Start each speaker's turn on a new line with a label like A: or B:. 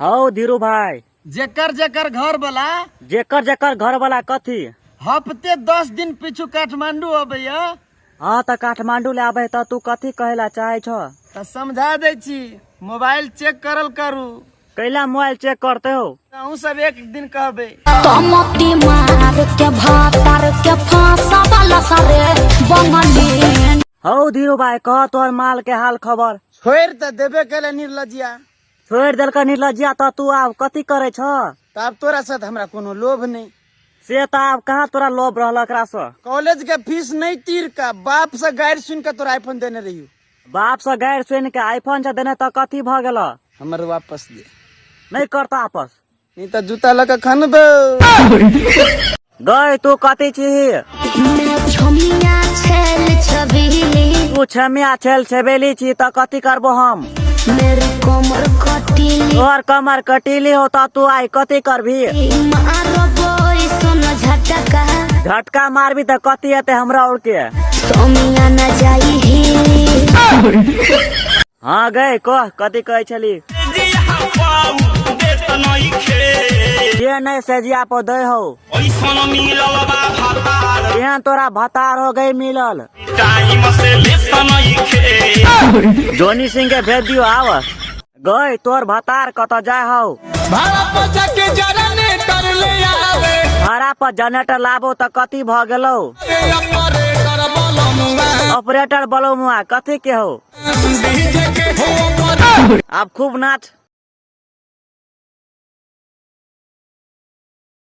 A: हौ धीरू भाई।
B: जेकर जेकर घर वाला,
A: जेकर जेकर घर वाला कथी
B: हफ्ते 10 दिन पीछू काठमांडू अबैया।
A: हाँ तऽ काठमांडू ले आबै तऽ तू कथी कहै ला चाहै छ?
B: तऽ समझा दै छी, मोबाइल चेक करल करू।
A: कैला मोबाइल चेक करते हो?
B: अहूँ सब एक दिन कहबै।
C: तमती मार के भातार के फांसा वाला सारे बंगली।
A: हौ धीरू भाई, कह तोहर माल के हाल खबर।
B: छोड़ि तऽ देबे केले निर्लज्जिया।
A: छोड़ि देलक निर्लज्जिया तऽ तू आब कथी करै छ?
B: तऽ आब तोरा साथ हमरा कोनो लोभ नहि।
A: से तऽ आब कहाँ तोरा लोभ रहल एकरा से?
B: कॉलेज के फीस नहीं तीर का बाप से गारि सुन के तोरा आईफोन देने रहियो।
A: बाप से गारि सुन के आईफोन से देने तऽ कथी भऽ गेल?
B: हमर वापस दे।
A: नहीं करता आपस।
B: नहीं तऽ जूता लऽ के खनबो।
A: गई तू कथी छीही?
C: छमिया छेल छबीली।
A: तू छमिया छेल छबेली छी तऽ कथी करबो हम?
C: मेरी कमर कटीली।
A: तोहर कमर कटीली हो तऽ तू आइ कथी करबी?
C: मारबो सुन झटका।
A: झटका मारबी तऽ कथी हेतै हमरा और के?
C: सोमिया न जाई हिली।
A: हाँ गई कह कथी कहै छली? के नहीं सेजिया पर दै हो? केहन तोरा भतार हो गई मिलल? जोनी सिंह के भेज दियो आव। गई तोर भतार कत जाय हौ?
D: भाड़ा पर जाके जनरेटर ले आवे।
A: भाड़ा पर जनरेटर लाबो तऽ कथी भऽ गेलौ?
D: ऑपरेटर बलमुआ।
A: ऑपरेटर बलमुआ कथी के हो?
D: डीजे के हो।
A: आब खूब नाच।